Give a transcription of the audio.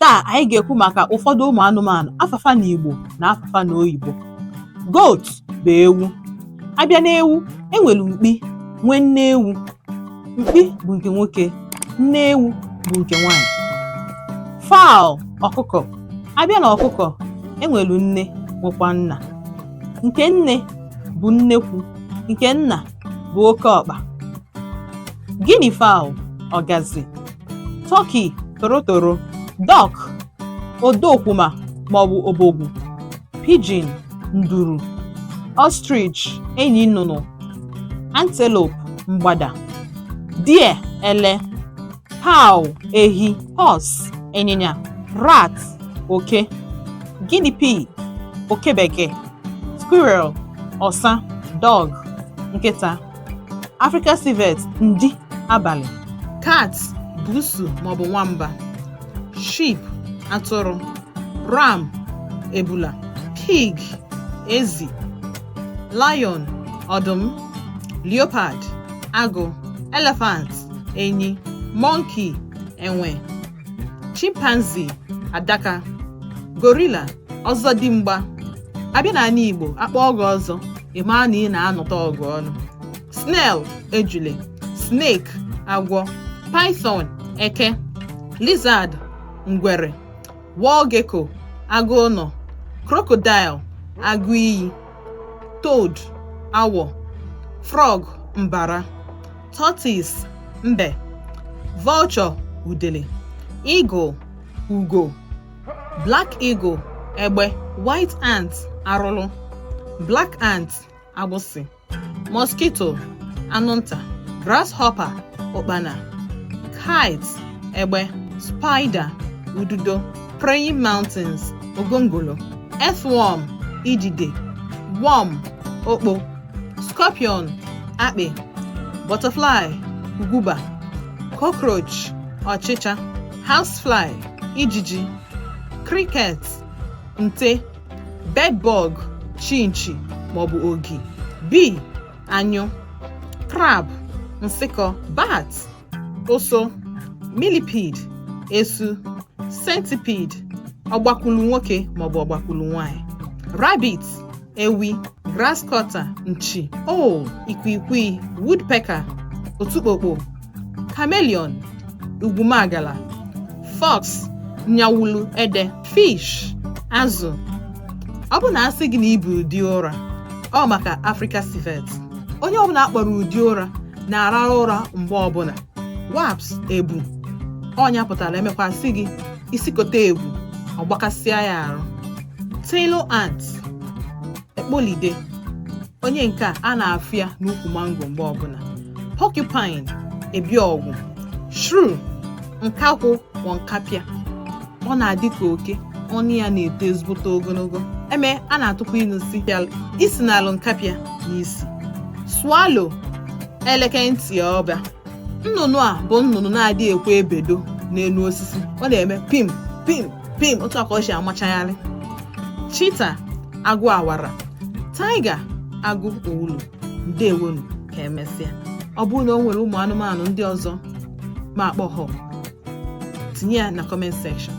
Taa anyị ga-ekwu maka ụfọdụ ụmụ anụmanụ, afa fa n'Igbo na afa fa n'oyibo. Goat bụ ewu. A bịa n'ewu, e nwere mkpi, nwee nne ewu. Mkpi bụ nke nwoke, nne ewu bụ nke nwaanyị. Fowl, ọkụkọ. A bịa na ọkụkọ, e nwere nne, nwekwa nna. Nke nne bụ nnekwu, nke nna bụ oke ọkpa. Guinea fowl, ọgazi. Turkey, torotoro. Duck, odokwuma maọbụ obogwu. Pigeon, nduru. Ostrich, enyi nnụnụ. Antelope, mgbada. Deer, ele. Cow, ehi. Horse, ịnyịnya. Rat, oke. Guinea pig, oke bekee. Squirrel, ọsa. Dog, nkịta. Africa civet, ndi abalị. Cat, busu maọbụ nwamba. Sheep, atụrụ. Ram, ebula. Pig, ezi. Lion, ọdụm. Leopard, agụ. Elephant, enyi. Monkey, enwe. Chimpanzee, adaka. Gorilla, ọzọdimgba. A bịa n'ala Igbo, a kpọọ gị ọzọ, ị maa na ị na-anụta ọgụ ọnụ. Snail, ejule. Snake, agwọ. Python, eke. Lizard, ngwere. Wall gecko, agụ ụnọ. Crocodile, agụ iyi. Toad, awọ. Frog, mbara. Tortoise, mbe. Vulture, udele. Eagle, ugo. Black eagle, egbe. White ant, arụrụ. Black ant, agbụsị. Mosquito, anwụnta. Grasshopper, ụkpana. Kite, egbe. Spider, ududo. Praying mantis, ogongolo. Earthworm, idide. Worm, okpo. Scorpion, akpị. Butterfly, ugwuba. Cockroach, ọchịcha. Housefly, ijiji. Cricket, nte. Bedbug, chinchi maọbụ ogi. Bee, anyụ. Crab, nsịkọ. Bat, ụsụ. Millipede, esu. Centipede, ọgbakwulu nwoke maọbụ ọgbakwulu nwanyị. Rabbit, ewi. Grasscutter, nchi. Owl, ikwikwii. Woodpecker, otukpokpo. Chameleon, ugwumagala. Fox, nyawulu ede. Fish, azụ. Ọ bụ na asị gị na ibu ụdị ụra, ọ maka Africa civet. Onye ọbụla akpọrọ ụdị ụra na-arara ụra mgbe ọbụla. Wasp, ebu. Ọnya pụtara emekwa sị gị isikote ebu, ọ gbakasịa ya arụ. Tailor ant, ekpolide. Onye nke a na-afụ ya n'ukwu mango mgbe ọbụla. Porcupine, ebiọgwụ. Shrew, nkakwụ ma nkapịa. Ọ na-adị ka oke, ọnụ ya na-eto ezigbote ogologo. Eme a na-atụkwa inu si isi n'alụ nkapịa n'isi. Swallow, eleke ntị ọba. Nnụnụ a bụ nnụnụ na-adị ekwe ebedo n'elu osisi. Ọ na-eme pim pim pim, otu a ka ọ si amachagharị. Cheetah, agụ awara. Tiger, agụ owulu. Ndewonu, ka emesịa. Ọ bụrụ na o nwere ụmụ anụmanụ ndị ọzọ ma akpọghọ, tinye ya na comment section.